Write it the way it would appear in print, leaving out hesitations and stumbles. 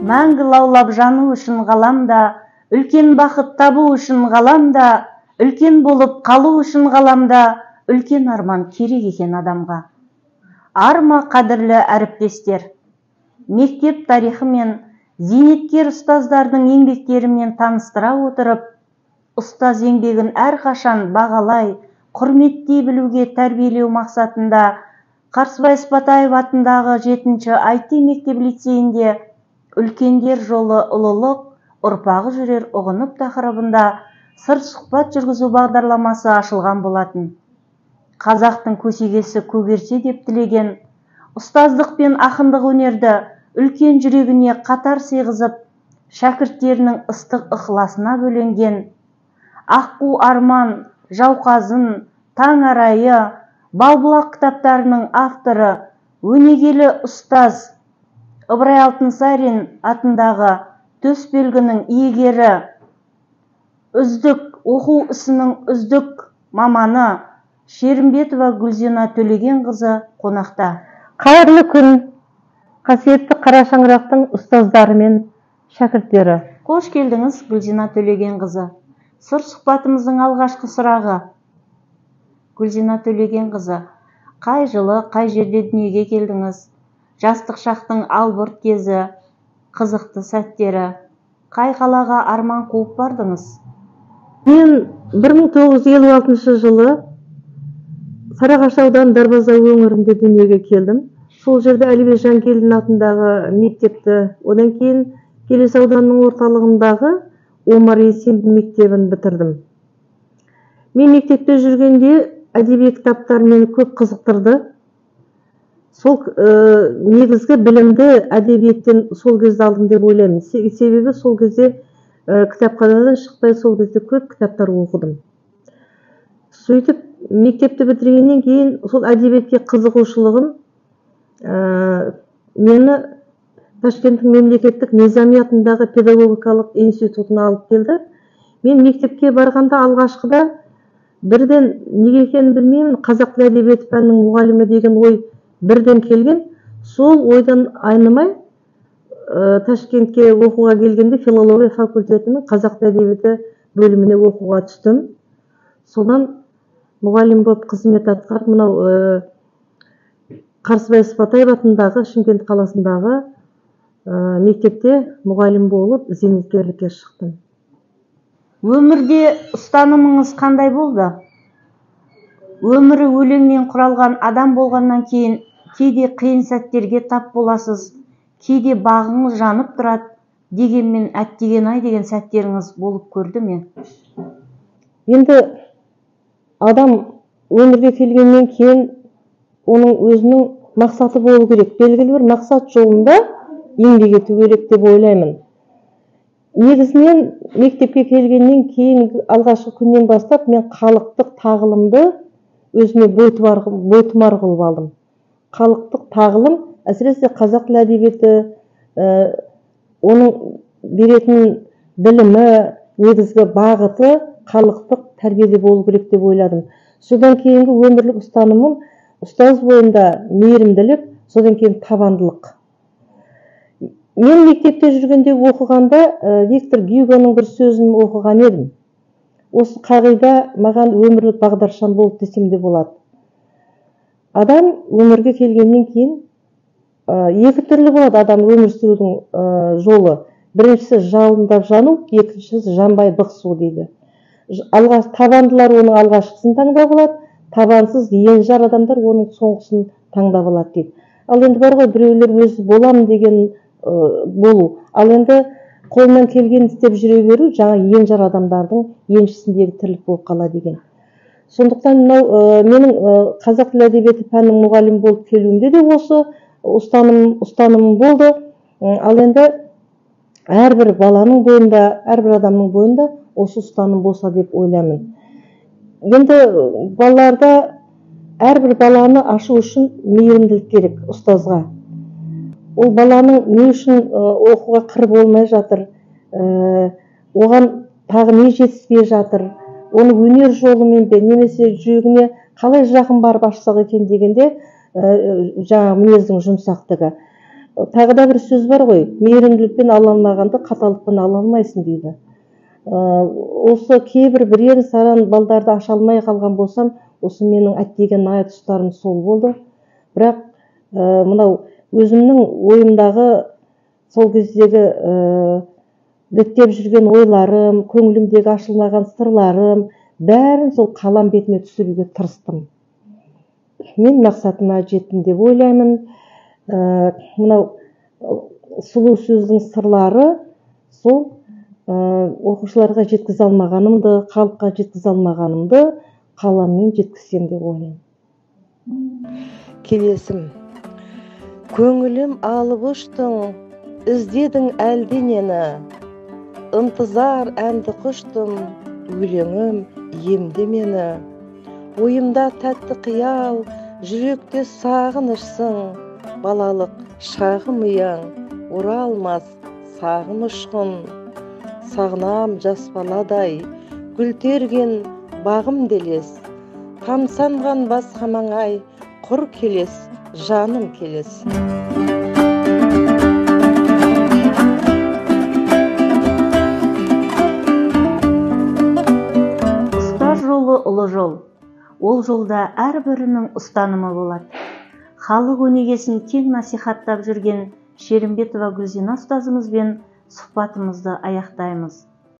Мәңгі лаулап жану үшін ғаламда, үлкен бақыт табу үшін ғаламда, үлкен болып қалу үшін ғаламда, үлкен арман керек екен адамға. Арма, қадірлі әріптестер, мектеп тарихы мен зейнеткер ұстаздардың еңбектерімен таныстыра отырып, ұстаз еңбегін әрқашан бағалай, құрметтей білуге тәрбиелеу мақсатында Қарсыбай Сыпатаев атындағы 7-ші IT мектеп лицейінде «Үлкендер жолы ұлылық, ұрпағы жүрер ұғынып» тақырыбында сыр сұхбат жүргізу бағдарламасы ашылған болатын. Қазақтың көсегесі көгерсе деп тілеген, ұстаздық пен ақындық өнерді үлкен жүрегіне қатар сыйғызып, шәкірттерінің ыстық ықыласына бөленген «Аққу арман», «Жауқазын», «Таң арайы», «Балбұлақ» кітаптарының авторы, өнегелі ұстаз, Ыбырай Алтынсарин атындағы төсбелгінің иегері, үздік оқу ісінің үздік маманы Шерімбетова Гүлзина Төлегенқызы қонақта. Қайырлы күн, қасиетті қара шаңырақтың ұстаздары мен шәкірттері. Қош келдіңіз, Гүлзина Төлегенқызы. Сыр сұхбатымыздың алғашқы сұрағы. Гүлзина Төлегенқызы, қай жылы, қай жерде дүниеге келдіңіз? Жастық шақтың албырт кезі, қызықты сәттері, қай қалаға арман қуып бардыңыз? Мен 1956 жылы Сарыағаш ауданы Дарбаза өңірінде дүниеге келдім. Сол жерде Әлібек Жангелдин атындағы мектепті, одан кейін Келес ауданының орталығындағы Омар Есенбин мектебін бітірдім. Мен мектепте жүргенде әдеби кітаптар мені көп қызықтырды. Сол негізгі білімді әдебиеттен сол кезде алдым деп ойлаймын. Себебі сол кезде кітапханадан шықпай, сол кезде көп кітаптар оқыдым. Сөйтіп мектепті бітіргеннен кейін сол әдебиетке қызығушылығым мені Ташкенттің мемлекеттік Низами атындағы педагогикалық институтына алып келді. Мен мектепке барғанда алғашқыда бірден неге екенін білмеймін, қазақ тілі әдебиеті пәнінің мұғалімі деген ой бірден келген. Сол ойдан айнымай Ташкентке оқуға келгенде филология факультетінің қазақ тілі әдебиеті бөліміне оқуға түстім. Содан мұғалім болып қызмет атқарып, мынау Қарсыбай Сыпатаев атындағы Шымкент қаласындағы мектепте мұғалім болып зейнеткерлікке шықтым. Өмірде ұстанымыңыз қандай болды? Өмірі өлеңнен құралған адам болғаннан кейін кейде қиын сәттерге тап боласыз, кейде бағыңыз жанып тұрады, дегенмен әттеген ай деген сәттеріңіз болып көрді ме? Енді адам өмірге келгеннен кейін оның өзінің мақсаты болу керек. Белгілі бір мақсат жолында еңбек ету керек деп ойлаймын. Негізінен мектепке келгеннен кейін алғашқы күннен бастап мен халықтық тағылымды өзіме бойтұмар қылып алдым. Халықтық тағылым, әсіресе қазақ тілі әдебиеті, оның беретін білімі, негізгі бағыты халықтық тәрбиеде болу керек деп ойладым. Содан кейінгі өмірлік ұстанымым ұстаз бойында мейірімділік, содан кейін табандылық. Мен мектепте жүргенде оқығанда Виктор Гюгоның бір сөзін оқыған едім. Осы қағида маған өмірлік бағдаршам болды десем де болады. Адам өмірге келгеннен кейін екі түрлі болады адам өмір сүрудің жолы. Біріншісі жалындап жану, екіншісі жанбай бықсу дейді. Табандылар оның алғашқысын таңдап алады, табансыз енжар адамдар оның соңғысын таңдап алады дейді. Ал енді бар ғой, біреулер өзі боламын деген болу. Ал енді қолынан келгенін істеп жүре беру жаңа енжар адамдардың еншісіндегі тірлік болып қалады екен. Сондықтан мынау менің қазақ тілі әдебиеті пәнінің мұғалімі болып келуімде де осы ұстанымым болды. Ал енді әрбір баланың бойында, әрбір адамның бойында осы ұстаным болса деп ойлаймын. Енді балаларда әрбір баланы ашу үшін мейірімділік керек ұстазға. Ол баланың не үшін оқуға қыр болмай жатыр, оған тағы не жетіспей жатыр, оны өнер жолымен бе, немесе жүрегіне қалай жақын барып ашсақ екен дегенде жаңағы мінездің жұмсақтығы. Тағы да бір сөз бар ғой, мейірімділікпен ала алмағанды қаталдықпен ала алмайсың дейді. Осы кейбір бірен саран балдарды аша алмай қалған болсам, осы менің әттеген ай тұстарым сол болды. Бірақ мынау өзімнің ойымдағы сол кездегі діттеп жүрген ойларым, көңілімдегі ашылмаған сырларым, бәрін сол қалам бетіне түсіруге тырыстым. Мен мақсатыма жеттім деп ойлаймын. Мынау сұлу сөздің сырлары сол оқушыларға жеткізе алмағанымды, халыққа жеткізе алмағанымды қаламмен жеткізсем деп ойлаймын. Келесім. Көңілім алып ұштың, іздедің әлденені, ынтызар әнді құштым, өлеңім емде мені. Ойымда тәтті қиял, жүректе сағынышсың, балалық шағым ұяң, оралмас сағым ұшқын. Сағынам жас баладай, гүл терген бағым делес, тамсанған басқа маңай, құр келес, жаным келес. Ұстаз жолы ұлы жол. Ол жолда әрбірінің ұстанымы болады. Халық өнегесін кең насихаттап жүрген Шерімбетова Гүлзина ұстазымызбен сұхбатымызды аяқтаймыз.